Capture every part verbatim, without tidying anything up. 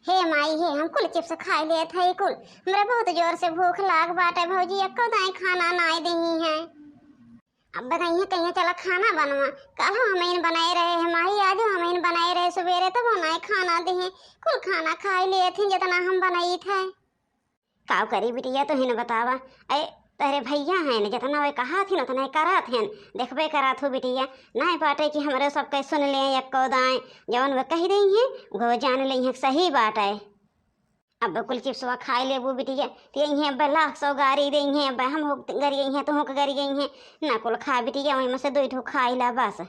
हे माई हे, हम कुल चिप्स खाइ लेत हई कुल। हमरा बहुत जोर से भूख लाग बाटे भौजी, एक्को दाई खाना नाई देही हैं। अब बताइए कहिए चला खाना बनवा, काल्हु हमइन बनाए रहे हैं माई, आजो हमइन बनाए रहे सुबेरे, तब नाई खाना देही। कुल खाना खाइ लेत ही जितना हम बनाइत है। काव करी बिटिया, तू ही न बतावा। ऐ तोहरे भैया हैं न, जितना वे कहा थी न उतना ही करा थे। देखबे करा थू बिटिया, नाई बाटे कि हमरे सब कह सुन ले एक्को दाएं, जवन वे कह देही हैं वो जान लेही हैं सही बाटे। अब कुल चिप्सवा खाइ लेबू बिटिया, ते इहें अब लाख सौ गारी देही हैं, अब हम हुक गरी हैं तो हुक गरी गई हैं। ना कुल खा बिटिया, वहीं में से दो ठो खाइ ला बस।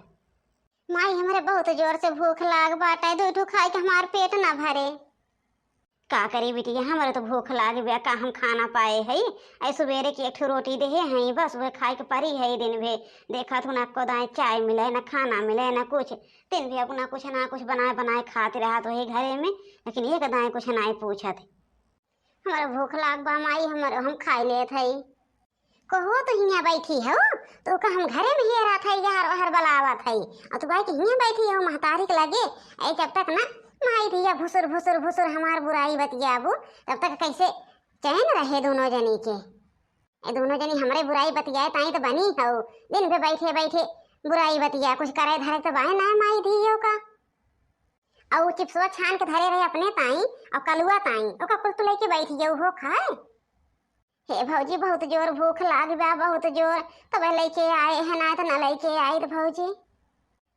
माई हमरे बहुत जोर से भूख लाग बाटे, दो ठो खाइ के हमार पेट ना भरे। का करी बिटिया, हमरे तो भूख लाग बा, का हम खाना पाए हई? ऐ सुबेरे की एक ठो रोटी देहे हई, बस वह खाए के परी है दिन भे। देखत हूँ ना को दाएं चाय मिले, ना खाना मिले, ना कुछ। दिन भे अपना कुछ ना कुछ बनाए बनाए खात रहत वही घरे में, लेकिन एक दाएं कुछ नाई पूछत। हमरे भूख लाग बा माई, हमरे हम खाइ लेत हई। कहो तो हियाँ बैठी हो, तो का हम घरे में हेरत हई, यार ओहर बलावत हई। और तू कहे कि हियाँ बैठी हो महतारी के लगे। ऐ जब तक ना माई धिया भुसुर भुसुर भुसुर हमार बुराई बतियाबू, तब तक कैसे चैन रहे दोनों जनी के? ए दोनों जनी हमरे बुराई बतियाए ताई तो बनी हो, दिन भे बैठे बैठे बुराई बतिया, कुछ करे धरे तो बाए ना माई धियो का। और चिप्सवा छान के धरे रहे अपने ताई और कलुआ ताई, ओका कुल तू लेके बैठ गयो हो खाए। हे भौजी, बहुत जोर भूख लाग बा, बहुत जोर। तब लेके आए हैं, ना तो ना लेके आइत भौजी।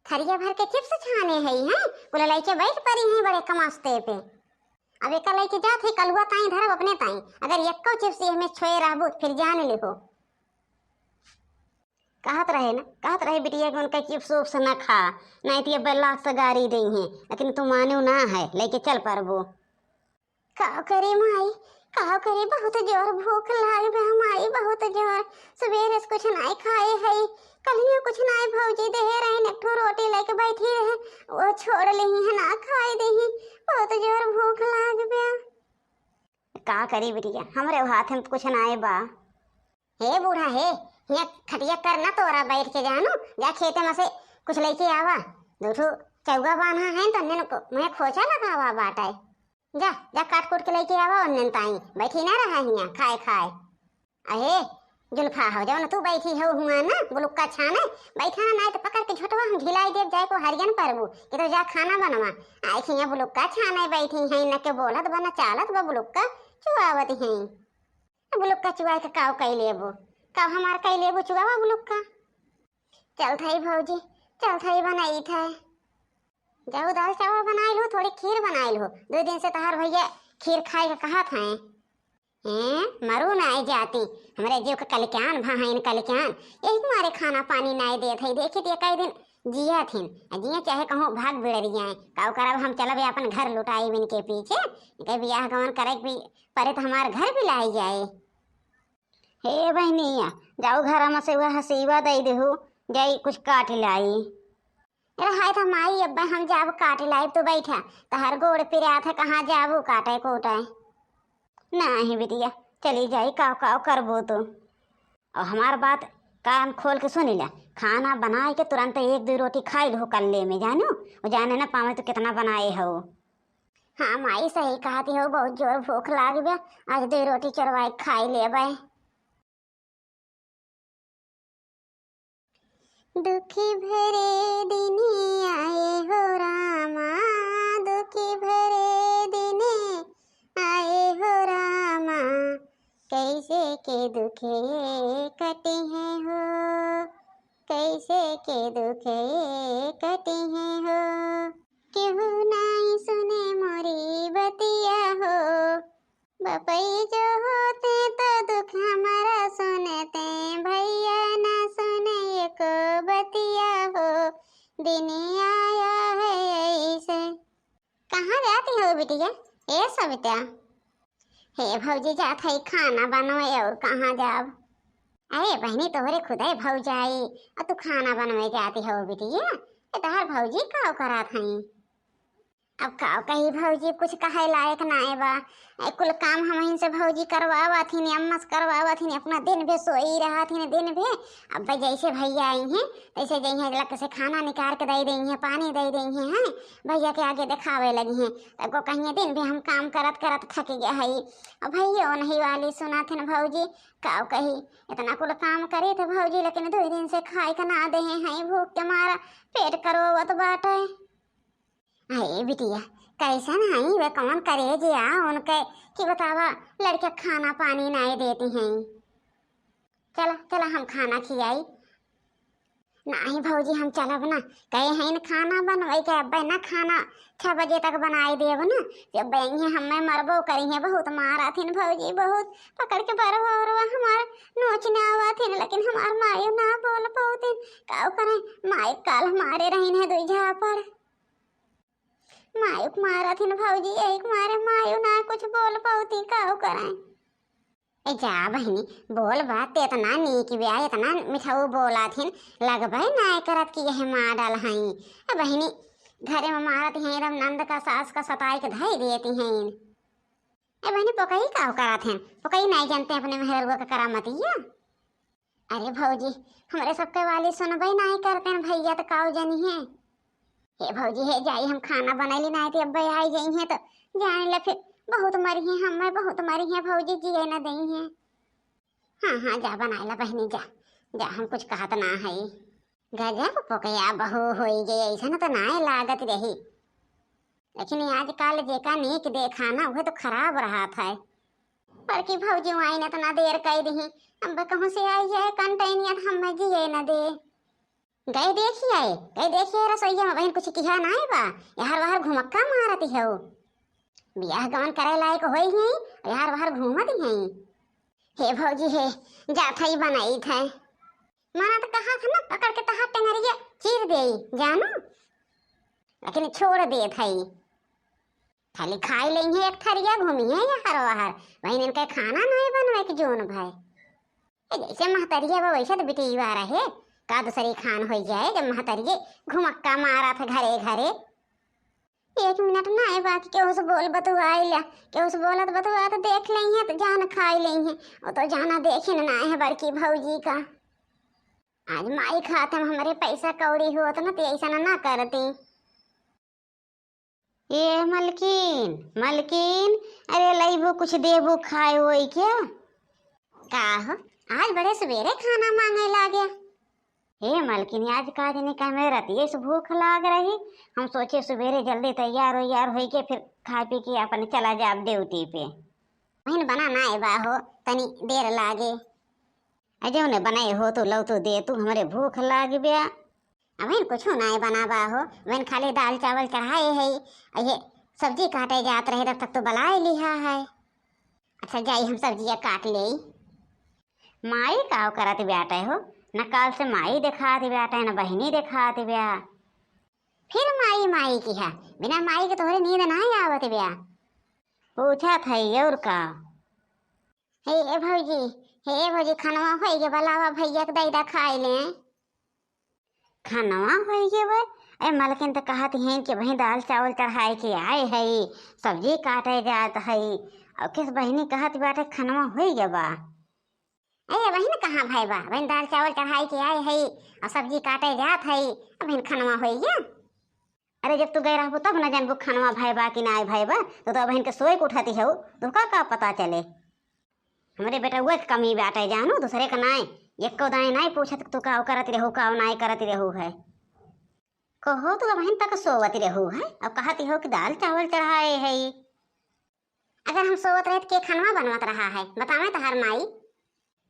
थरिया भर के चिप्स छाने हई हैं, बोले लेके बैठ परी हैं बड़े कमास्ते पे। अब एका लेके जात है कलुआ ताई धरब अपने ताई, अगर एक्को चिप्स ये में छोए रहबू फिर जान लिहो। कहत रहे ना, कहत रहे बिटिया कि उनका चिप्स उप्स ना खा, नहीं तो ये बल्ला से गारी देही हैं, लेकिन तू मानू ना है, लेके चल परबू। का करी माई, का करी, बहुत जोर भूख लाग बा माई, बहुत जोर। सुबेरे से कुछ नाई खाए हई, कलियो कुछ नाई भौजी देहे रहे, एक ठो रोटी लेके बैठी रहे, वो छोड़ लेही है ना खाए देही, बहुत जोर भूख लाग बा। का करी बिटिया, हमरे हाथ में कुछ नाई बा। हे बूढ़ा हे, हियाँ खटिया कर ना तोरा बैठ के जानू, जा खेते में से कुछ लेके आवा, दो ठो चौगा बान्हा है तो उन्हन को मुँहे खोचा लगावा बाटे। जा, जा काट कूट के लेके आवा उन्हन ताई, बैठी ना रहा हियाँ खाए खाए। अहे जुल्फा हो, जौन तू बैठी हो हुआँ ना बुलुक्का छाने, बैठा ना, नाई तो पकड़ के झोटवा हम ढिलाई देब, जाए को हरियन परबू कि तो जा खाना बनवा। आए हियाँ बुलुक्का छाने बैठी हैं, न के बोलत बा न चालत बा, बुलुक्का चुआवत हैं। बुलुक्का चुआए के काव कई लेबू? काव हमार कई लेबू चुआवा बुलुक्का? चलत हई भौजी, चलत हई बनाइत है। जाऊ दाल चावल बनाइल हो, थोड़ी खीर बनाइल हो। दो दिन से तहार भैया खीर खाए के कहत हैं। हैं, मरू नाई जाती, हमरे जीव के कलिकान भा हैं कलिकान। यही तुम्हारे खाना पानी नाई देत है। देखी दिया कई दिन जिया थिन, आ जिया चाहे कहूँ भाग बिड़रिया। काव करब हम चलब अपन घर लुटाई इनके पीछे। इनके बियाह गवन करे के भी परे तो हमार घर भी लाई जाए। हे बहनिया, जाऊ घर में से वह हसीवा दे देहू, जाई कुछ काट लाई। रहाय था माई, अब हम जाब काट लाई, तू बैठा, तहर गोड़ पिरात है, कहाँ जाबू काटे कोटे? नहीं बिटिया, चली जाई, काव काव करबो तो। और हमार बात कान खोल के सुनी ला, खाना बनाए के तुरंत एक दो रोटी खाई लो कल्ले में, जानू, वो जाने ना पावे तो कितना बनाए हो। हाँ माई, सही कहती हो, बहुत जोर भूख लाग बा, आज दो रोटी चोरवाए खाई लेबे। दुखी भरे दिने आए हो रामा, दुखी भरे दिने आए हो रामा, कैसे के दुखे कटी हैं हो, कैसे के दुखे कटी हैं हो। केहू नाई सुने मोरी बतिया हो, बपई जो होते तो दुख हमारा सुनते, भैया ना सुने एको बतिया हो, दिन आया है ऐसे। कहाँ जाती हो बिटिया? ए सविता। हे भौजी, जात है खाना बनवे, और कहाँ जाब? अरे बहनी, तोहरे खुदे भौजाई, और तू खाना बनवे जाती हो बिटिया? ए तोहर भौजी का करात हई? अब का कही भौजी, कुछ कहे लायक नाय बा। ए कुल काम हमहिन से भौजी करवावत हिन, अम्मा से करवावत हिन, अपना दिन भे सोई रहत हिन, दिन भे। अब जैसे भैया आई हैं, तैसे जइहें, लक से खाना निकाल के दे देइहें, पानी दे देइहें, हैं, भैया के आगे देखावे लगिहें। तब को कहिए, दिन भे हम काम करत करत थक गया है। अब भैया नहीं वाली सुनत हिन भौजी, का कही, इतना कुल काम करे थे भौजी, लेकिन दो दिन से खाए के ना देहे हैं, भूख के मारा पेट करोवत बाटे। अरे बिटिया, कैसन हई वे, कौन करे जे आ उनके कि बतावा, लड़के खाना पानी नाय देती हैं। चला चला, हम खाना खियाई। नाही भौजी, हम चलब ना, कहे हैं खाना बनवाई के, अब्बे ना खाना छह बजे तक बनाई देब ना, जब बइहे हमें मरबो करी हैं, बहुत मारा थिन भौजी, बहुत पकड़ के बरवा उरवा हमार नोच ना आवा थिन, लेकिन हमार मायो ना बोल पाउतिन, का करें, माई काल हमारे रहीन है दुई झापड़। मायो के मारा थिन भौजी, यही के मारे मायो ना कुछ बोल पाउती, का करें। ए जा बहिनी, बोल बात ते इतना नीक ब्या, इतना मिठाऊ बोला थिन, लगबे ना करत कि यह माडल हई। ए बहिनी, घरे में मारत हैं एकदम नंद का सास का सताई के धई देती हैं। ए बहिनी, पोकई का करत हैं? पोकई नहीं जानते अपने मेहररुआ का करामतिया? अरे भौजी, हमरे सबके वाली सुनबे नाहीं करते हैं भैया, तो काऊ जनी है। हे भौजी, हे जाई, हम खाना बनैली नाहीं तो अब्बे आई जाई हैं तो जाने ला फिर बहुत मरी हैं, हमें बहुत मरी हैं भौजी, जिए न दई हैं। हाँ हाँ, जा बनाए ला बहिनी, जा जा, हम कुछ कहत ना है। गजब पोकया बहू होई गई, ऐसा न तो नाय लागत रही। लेकिन आजकल जेका नीक देखा ना, वह तो खराब रहत है। बड़की भौजी आइन इतना देर कई दिही, अब कहूँ से आई है कंटैनिया, हमें जिए न दे। गए देखी आए, गए देखी आए रसोईया में बहन कुछ किहा ना है बा, यार वाहर घुमक्का मारती हो। बियाह गवन करे लायक होई ही, यार वाहर घूमत ही। हे भौजी हे, जात है बनाई थे। मना तो कहा था ना, पकड़ के तहार टेंगरिया चीर देई, जानू। लेकिन छोड़ देत है। खाली खाई लेइहें एक थरिया, घूमिहें यार वाहर, वहीं इनके खाना नहीं बनवे के जोन भाई। ए, जैसे महतरिया बा वैसे तो बिटिया रहे, का दूसरी खान होई जाए जब महतरिये घुमक्का मारा था घरे घरे। एक मिनट ना आए बाकी केहू से बोल बतुआई ला, केहू से बोलत बतुआत देख लेइहें तो जान खाई लेइहें, वो तो जाना देखिन ना है बड़की भौजी का। आज माई खात हम हमरे पैसा कौड़ी होत ना तो ऐसा ना, ना करती। ए मलकिन, मलकिन, अरे लइबू कुछ देबू खाए होई क्या? का हो, आज बड़े सवेरे खाना मांगे लागे? हे मलकिन, आज का जनी का मेरे रतिये से भूख लाग रही। हम सोचे सुबेरे जल्दी तैयार वैयार होई के फिर खा पी के अपन चला जाब ड्यूटी पे। बहिन बना ना आए बा हो, तनी देर लागे। अजौने बनाए हो तो लौ तो दे तू, हमरे भूख लाग ब्या। अबहिन कुछ ना बनाबा हो, बहिन खाली दाल चावल चढ़ाए है, ये सब्जी काटे जात रहे तब तक तो बलाए लिहा है। अच्छा जाई हम सब्जिया काट लेई। माई काव करत ब्याटे हो, न काल से माई देखात ब्याटे, न बहिनी देखात ब्या। फिर माई माई किहा, बिना माई के तोहरे नींद ना आवत ब्या। पूछत है और का? हे ए भौजी, हे ए भौजी, खनवा होई गे, बलावा भैया के दैदा खाए ले। खनवा होई गे बे? ए मलकिन तो कहत हैं कि वहीं दाल चावल चढ़ाए के आए है, सब्जी काटे जात है, और किस बहिनी कहत बाटे खनवा होई गे बा। ए बहिन कहाँ भय बा? बहिन दाल चावल चढ़ाए के आए है और सब्जी काटे जात है, अब बहिन खनवा होई गे। अरे जब तू गए रहबू तब न जानबू खनवा भय बा कि नाय भय बा, तो, तो बहिन के सोए के उठती हऊ, तो का, का पता चले? हमरे बेटउआ के कमी बाटे जानू, दूसरे का नाय। एको दाएं नाय पूछत तू काव करत रहू, काव नाय करत रहू है। कहो तू अबहिन तक सोवत रहू है, अब कहत हो कि दाल चावल चढ़ाए है। अगर हम सोवत रहे तो के खनवा बनवत रहा है, बतावे तहार माई।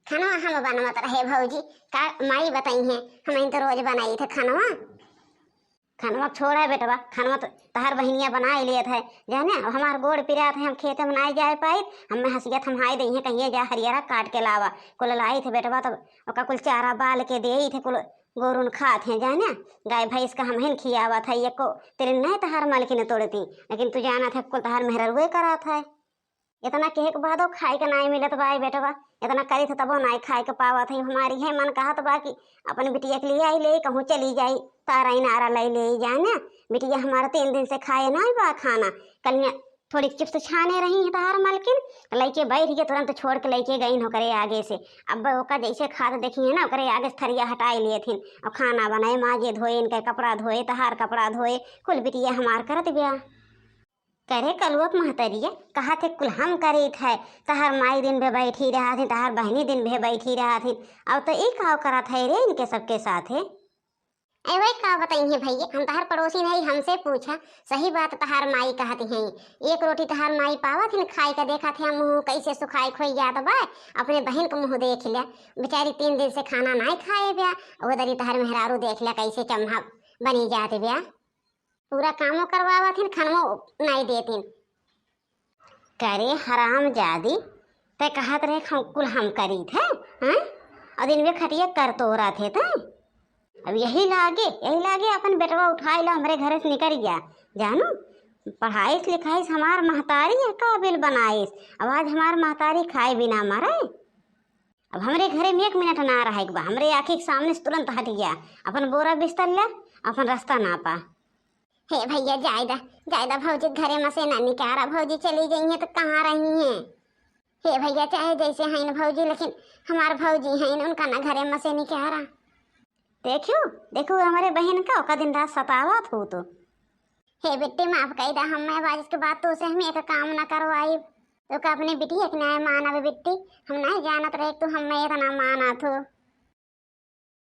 खनवा हम बनवत रहे भौजी, का माई बताई है, हम तो रोज बनाई थे खनवा। खनवा छोड़ा बेटवा, खनवा तो तहार बहिनिया बनाए लेत है, जाने, अब हमार गोड़ पिरात है, हम खेते में नाय जाए पाइत, हमें हंसिया थम्हाई दई है, कहिए जा हरियरा काट के लावा, कुल लाई थे बेटवा, तब ओका कुल चारा बाल के देई थे, कुल गोरुन खात हैं, जाने, गाय भैंस का हमहिन खियावत है, एको तिरिन नहीं तहार मालकिन तोड़ती, लेकिन तू जानत है, कुल तहार मेहररुए करात है। इतना कहे के बादो खाए के नाई मिलत बा बेटवा, इतना करी थे तबो नाई खाए के पावत है। हमारी है मन कहत बा कि अपन बिटिया के लिए आई ले कहूँ चली जाई, तारा इनारा लाई ले जाए ना। बिटिया हमारा तीन दिन से खाए नाई बा खाना। कल थोड़ी चिप्स छाने रही है तहार मलकिन, लइके बैठ के तुरंत छोड़ के लइके गई ओकरे आगे से। अब ओका जैसे खात देखी है ना, ओकरे आगे से थरिया हटाए लिए थिन और खाना बनाए, माजे धोए, इनके कपड़ा धोए, तहार कपड़ा धोए, कुल बिटिया हमार करत ब्या। करे कलुआ के महतरिया, कहा थे कुल हम करीत है, तहार माई दिन भे बैठी रहा थी, तहार बहनी दिन भे बैठी रहा थी, अब तो ई काव करत है रे इनके सबके साथ है। ए वही का बताई है भैया, हम तहार पड़ोसी नहीं, हमसे पूछा, सही बात तहार माई कहती है। एक रोटी तहार माई पावत हिन खाए के, देखा थे मुँह कैसे सुखाए खोई जात बा, अपने बहन के मुँह देख लिया, बेचारी तीन दिन से खाना नहीं खाए ब्या, उधर ही तहार मेहरारू देख लिया कैसे चम्हा बनी जात ब्या, पूरा कामो करवावत हिन, खानवो नहीं देतिन। करे हराम जादी, ते कहत रहे हम कुल हम करीत है, हैं? और दिन में खटिया कर तोरा थे ते। अब यही लागे, यही लागे अपन बेटवा उठाए ला हमरे घरे से निकल गया, जानू। पढ़ाईस लिखाईस हमार महतारी है काबिल बनाईस, अब आज हमार महतारी खाए बिना मरे। अब हमरे घरे में एक मिनट ना रहे के बा, हमरे आँखी के सामने से तुरंत हट गया, अपन बोरा बिस्तर ले, अपन रास्ता नापा। हे भैया जायदा, जायदा भौजी घरे में से ना निकारा, भौजी चली गई है तो कहाँ रही है? हे भैया चाहे जैसे हैं भौजी, लेकिन हमार भौजी हैं, उनका ना घरे में से निकारा। देखियो, देखो हमरे बहन का ओका दिन रात सतावत हो तो। हे बिट्टी माफ कई दा, हम मैं बाजिश के बात तो से हम एक काम ना करवाई। तो का अपने बिटिया के नाय मानब बिट्टी, हम नहीं जानत रहे तू हम मैं इतना मानत हो।